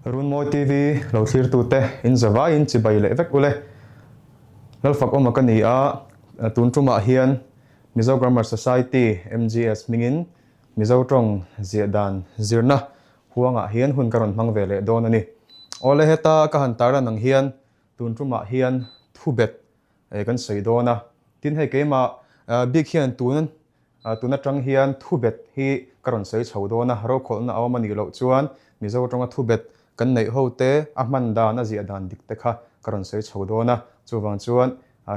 Runmawi TV lo thlirtute in zavaiin chibai leh vek ule. Lalfakawma ka ni a, tun tumah hian Mizo Grammar Society, MGS, hmingin Mizo tawng ziah dan zirna huangah hian hun ka rawn hmang ve leh dawn a ni. Awle heta ka han tarlan ang hian tun tumah hian thubet kan sawi dawn a. Tin hei keimah bik hian tun tun atang hian thubet hi ka rawn sawi chho dawn a, rokhawlhna a awm a nih loh chuan Mizo tawnga thubet kan neih ho te a hman dan a ziah dan dik te kha ka rawn sawi chho dawn a. Chuvang chuan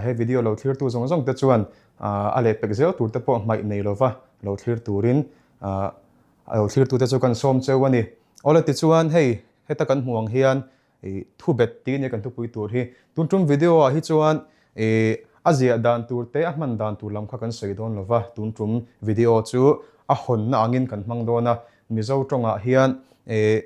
he video lo thlirtu zawng zawng te chuan a lehpek zel tur te pawh hmaih nei lova lo thlir turin a lo thlirtu te chu kan sawm cheu a ni. Awle tichuan hei heta kan hmuh ang hian I thu bet tih nia kan thupui tur hi. Tun tum video ah hi chuan i a ziah dan tur te a hman dan tur lam kha kan sawi dawn lova, tun tum video chu a hawnna angin kan hmang dawn a, Mizo tawngah hian i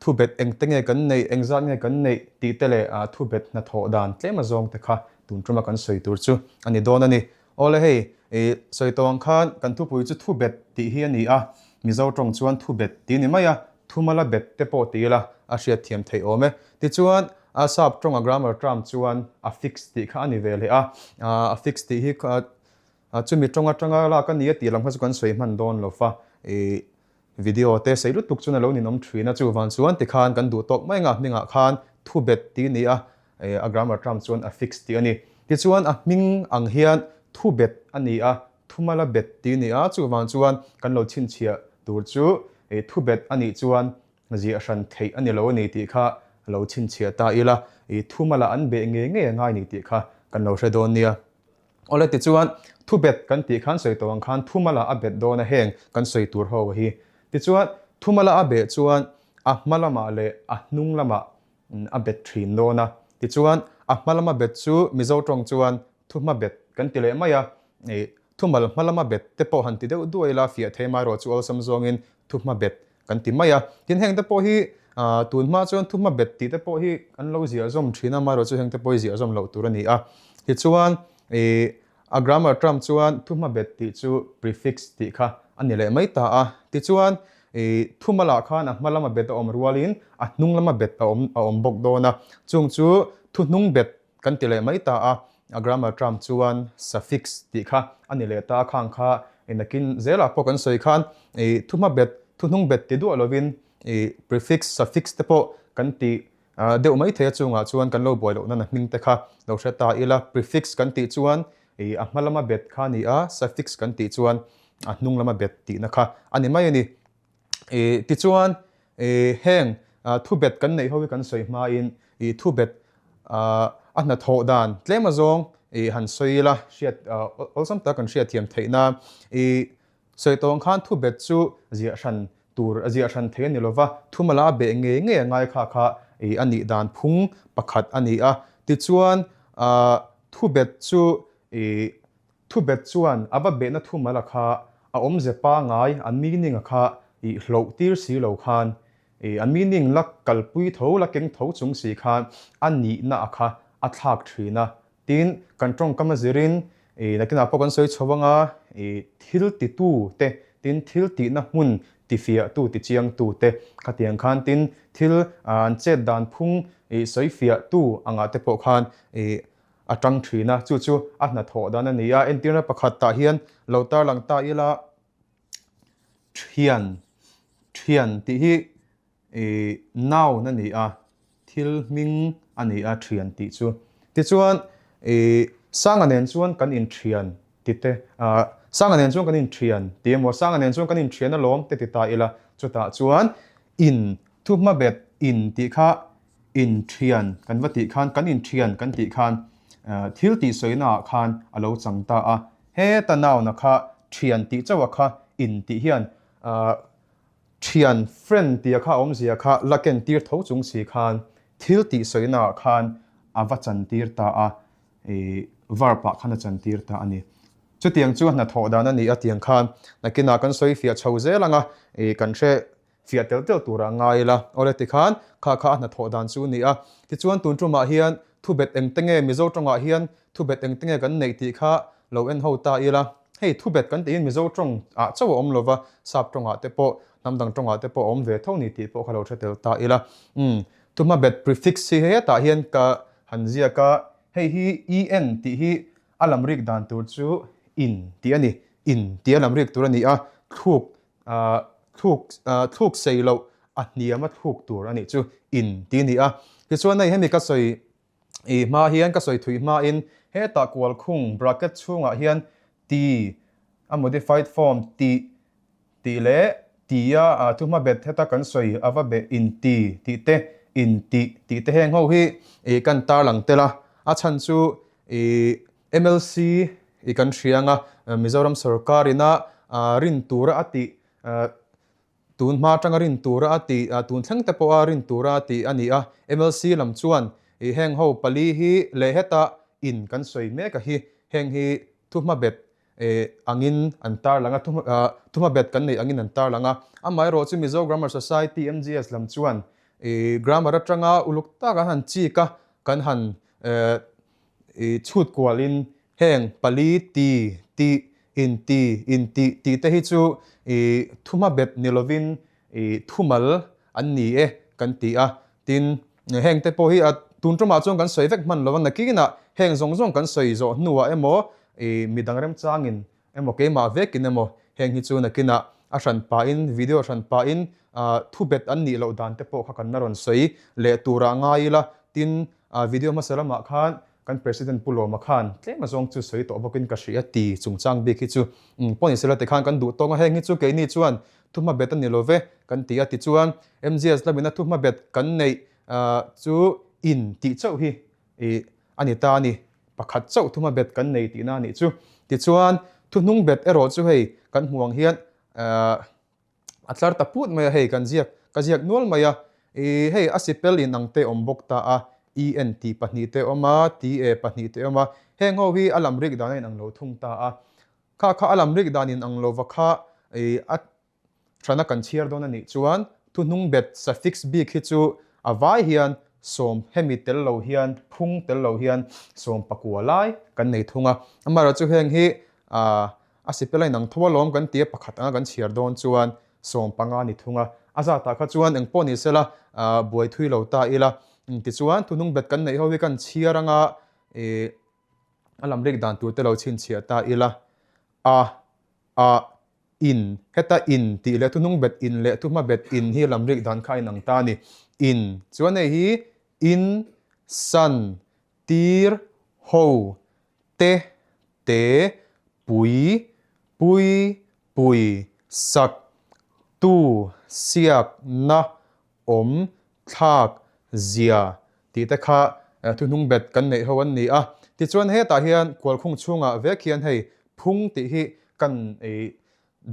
thu bet eng te nge kan neih, eng zat nge kan neih tih te leh thu bet hnathawh dan tlem azawng te kha tun tuma kan sawi tur chu a ni dawn a ni. Awle hei, i sawi tawh ang khan kan thupui chu thu bet tih hi a ni a, Mizo tawng chuan thu bet tih a ni mai a, thumala bet te pawh ti ila a hriat thiam theih awm e. Tichuan, a sap tawnga grammar term chuan affix tih kha a ni ve leh a, affix tih hi chumi tawng atanga lak a ni a tih lam kha chu kan sawi hman dawn lo va, i Video te sei lutuk chuan a lo ninawm thin a, chuvang chuan tikhan kan duh tawk mai nga hmingah khan thu bet tih a ni a, a grammar term chuan affix tih a ni. Tichuan a hming ang hian thu bet a ni a, thumala bet tih a ni a, chuvang chuan kan lo chhinchhiah tur chu thu bet a nih chuan ziah hran theih a ni lo a ni tih kha lo chhinchhiah ta ila, thumala an beh ngei ngei a ngai ni tih kha kan lo hre dawn nia. Awle tichuan thu bet kan tih khan sawi tawh ang khan thumala a bet dawn a heng kan sawi tur ho hi. Tichuan thumala a beh chuan a hma lamah leh a hnung lamah a bet thin dawn a. Tichuan a hma lama bet chu Mizo tawng chuan thuhma bet kan ti leh mai a. Thumal hma lama bet te pawh han ti deuh duai ila fiah thei mai erawh chu awlsam zawngin thuhma bet kan ti mai a. Tin heng te pawh hi tun hma chuan thuhma bet tih te pawh hi an lo ziah zawm thin a, amaherawhchu heng te pawh hi ziah zawm loh tur a ni a. Tichuan ih a grammar term chuan thuhma bet tih chu prefix tih kha a ni leh mai ta a. Tichuan ih thuma lah khan a hma lama bet a awm rualin a hnung lama bet a awm a awm bawk dawn a. Chung chu thuhnung bet Kan ti leh mai ta a, a grammar term chuan suffix tih kha a ni leh ta a, khang kha nakin zelah pawh kan sawi khan ih thuhma bet, thuhnung bet ti duah lovin ih prefix, suffix te pawh kan ti deuh mai thei a, chungah chuan kan lo buai loh nan a hming te kha lo hre ta ila, prefix kan tih chuan ih a hma lama bet kha a ni a, suffix kan tih chuan a hnung lama bet tihna kha a ni mai a ni. Ih tichuan ih heng thubet kan neih ho hi kan sawi hmain ih thubet a hnathawh dan tlem azawng ih han sawi ila hriat awlsam tak kan hriat thiam theih nan ih sawi tawh ang khan thubet chu ziah hran tur a ziah hran thei a ni lova thumala a beh ngei ngei a ngai kha kha ih a nih dan phung pakhat a ni a tichuan thubet chu ih Thubet chuan a va behna thumal a kha a awmze pangai a meaning a kha ih hloh tir si lo khan ih a meaning la kalpui tho la keng tho chung si khan a nihna a kha a thlak thin a. Tin, kan tawngkam a zirin ih nakinah pawh kan sawi chho anga ih thil titu te tin thil tihna hmun tifiahtu tichiangtu te khatiang khan tin thil an chet dan phung ih sawifiahtu angah te pawh khan ih a tang thin a, chu chu a hnathawh dan a ni a. Entirna pakhat tah hian lo tarlang ta ila thian, thian tih hi ih noun a ni a, thil hming a ni a thian tih chu. Tichuan ih Sanga nen chuan kan inthian ti te, ah Sanga nen chuan kan inthian ti emaw Sanga nen chuan kan inthian alawm te ti ta ila, chutah chuan in thuhma bet in tih kha Inthian kan va tih khan, kan inthian kan tih khan thil tih sawina ah khan a lo chang ta a. Heta noun-a kha thian tih chauh a kha in tih hian thian, friend, tih a kha awmzia kha la ken tir tho chung si khan thil tih sawina ah khan a va chan tir ta a, verb ah khan a chan tir ta a ni. Chutiang chu a hnathawh dan a ni a tiang khan nakinah kan sawi fiah chho zel ang a, kan hre Fiah tel tel turah ngai ila. Awle tikhan kha kha a hnathawh dan chu a ni a. Tichuan tun tumah hian thubet engte nge Mizo tawngah hian thubet engte nge kan neih tih kha lo en ho ta ila. Hei thubet kan tihin Mizo tawngah chauh a awm lova, sap tawngah te pawh hnam. hnam dang tawngah te pawh a awm ve tho ni tih pawh kha lo hre tel ta ila. Umm, thuhma bet prefix hi hei hetah hian ka han ziak a, hei hi en tih hi a lam rik dan tur chu in tih a ni, in tih a lam rik tur a ni a, thluk ah thluk ah thluk sei loh a hniam a thluk tur a nih chu in tih a ni a. Tichuan hei hemi ka sawi I hma hian ka sawi thui hmain hetah kualkhung bracket chhungah hian ti a modified form tih tih leh tia a thuhma bet heta kan sawi a va be inti tih te intih tih te heng ho hi i kan tarlang tel a, a chhan chu i MLC i kan hria anga Mizoram sorkar ina rin tura a tih Tun hma atanga rin tura a tih, tun thleng te pawha rin tura a tih a ni a. MLC lam chuan i heng ho pali hi leh heta in kan sawi mek a hi, heng hi thuhma bet angin an tarlang a, thuhma bet kan neih angin an tarlang a. Amaherawh chu Mizo Grammar Society, MGS, lam chuan i grammar atanga uluk tak an han chik a, kan han i chhut kualin Heng pali ti, tih, inti, intih tih te hi chu i thuhma bet ni lovin i thumal an ni e kan ti a. Tin, heng te pawh hi a tun tumah chuan kan sawi vek hman lo a, nakinah heng zawng zawng kan sawi zawh hnuah emaw i midang remchangin emaw keimah vekin emaw heng hi chu nakinah a hran pahin video hran pahin thubet an nih loh dan te pawh kha kan la rawn sawi leh turah ngai ila. Tin, video hmasa lamah khan Kan President Pu Lawma khan tlem azawng chu sawi tawh bawkin ka hria ti chungchang bik hi chu pawh ni sela tikhan kan duh tawng a, heng hi chu keini chuan thuhma bet a ni lo ve kan ti a, tichuan MGS lamina thuhma bet kan neih chu in tih chauh hi ih a ni ta a ni, pakhat chauh thuhma bet kan nei tihna a nih chu. Tichuan thuhnung bet erawh chu hei kan hmuh ang hian A tlar ta put mai a, hei kan ziak, ka ziak nual mai a, ih hei a sipel in ang te awm bawk ta a, EN tih pahnihte awm a, TA pahnihte awm a, heng ho hi a lam rik dan a inang lo thung ta a, kha kha a lam rik dan inang lova kha ih a hrana kan chhiar dawn a nih chuan thuhnung bet suffix bik hi chu a vai hian sawm hemi tel lo hian phung tel lo hian sawm pakua lai kan nei thung a, amaherawhchu heng hi ah A sipel a inang tho alawm kan ti a, pakhat anga kan chhiar dawn chuan 15 ni thung a, a zatah kha chuan eng pawh ni sela buai thui lo ta ila. Tichuan thunung bet kan neih ho hi kan chhiar anga ih a lam rik dan tur te lo chhinchhiah ta ila. A, a, in, heta in tih leh thunung bet in leh thuhma bet in hi lam rik dan kha a inang ta a ni. In, chuan hei hi in, san, tir, ho, te, te, pui, pui, pui, sak, tu, siak, na, awm, thlak, zia tih te kha thuhnung bet kan neih ho an ni a. Tichuan hetah hian kualkhung chhungah vek hian hei phung tih hi kan ei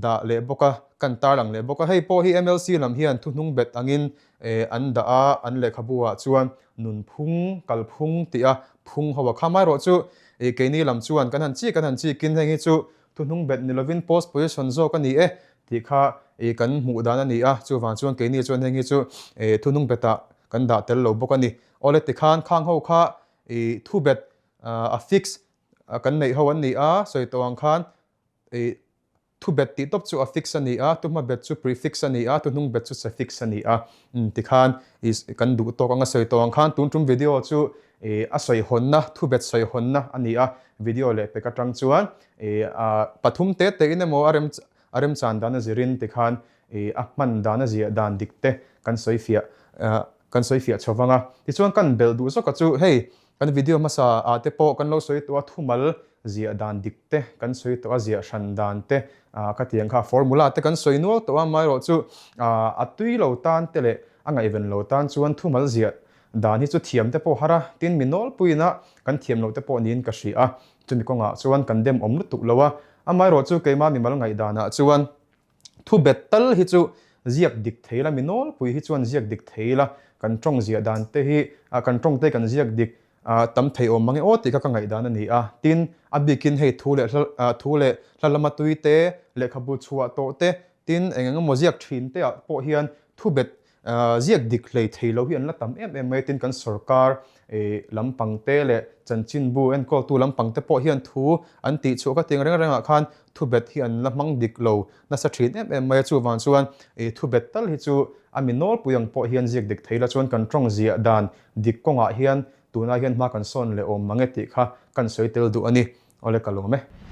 dah leh bawk a, kan tarlang leh bawk a. Hei pawh hi MLC lam hian thuhnung bet angin an dah a, an lehkhabu ah chuan nunphung, kalphung tih a phung ho a. Kha amaherawh chu keini lam chuan kan han chik kan han chikin heng hi chu thuhnung bet ni lovin post position zawk a ni e tih kha kan hmuh dan a ni a, chuvang chuan keini chuan heng hi chu thuhnung betah kan dah tel lo bawk a ni. Awle tikhan khang ho kha thubet a fix kan neih ho an ni a, sawi tawh ang khan I thu bet tih tawp chu affix a ni a, tu hma bet chu prefix a ni a, tu hnung bet chu suffix a ni a. Umm tikhan i kan duh tawk anga sawi tawh ang khan tun tum video chu i a sawi hawnna, thu bet sawi hawnna a ni a. Video leh pek atang chuan i a pathum te te in emaw a rem a remchan dan a zirin tikhan i a hman dan a ziah dan dik te kan sawi fiah kan sawi fiah chho vang a. Tichuan kan belh duh zawk a chu hei Kan video hmasa ah te pawh kan lo sawi tawh a, thumal ziah dan dik te kan sawi tawh a, ziah hran dan te ka ti ang kha, formula te kan sawi nual tawh a, amaherawh chu a tui lo tan te leh a ngaihven lo tan chuan thumal ziah dan hi chu thiam te pawh har a, tin mi nawlpuiin a kan thiam loh te pawh niin ka hria a, chumi kawngah chuan kan dem awm lutuk lo a, amaherawh chu keimah mimal ngaihdanah chuan Thu bet tal hi chu ziak dik thei la, mi nawlpui hi chuan ziak dik thei la, kan tawng ziah dan te hi, kan tawng te kan ziak dik tam thei awm mang e aw tih kha ka ngaihdan a ni a. Tin, a bikin hei thu leh hla, thu leh hla lama tui te, lehkhabu chhuah tawh te, tin eng eng emaw ziak thin te ah pawh hian thu bet Ziak dik hlei thei lo hi an la tam em em mai a, tin kan sorkar lampang te leh chanchinbu enkawltu lampang te pawh hian thu an tih chhuah ka ti ang reng rengah khan thubet hi an la hmang dik lo nasa thin em em mai a, chuvang chuan thubet tal hi chu a mi nawlpui ang pawh hian ziak dik thei la chuan kan tawng ziah dan dik kawngah hian tunah hian hma kan sawn leh awm mang e tih kha kan sawi tel duh a ni. Awle ka lawm e.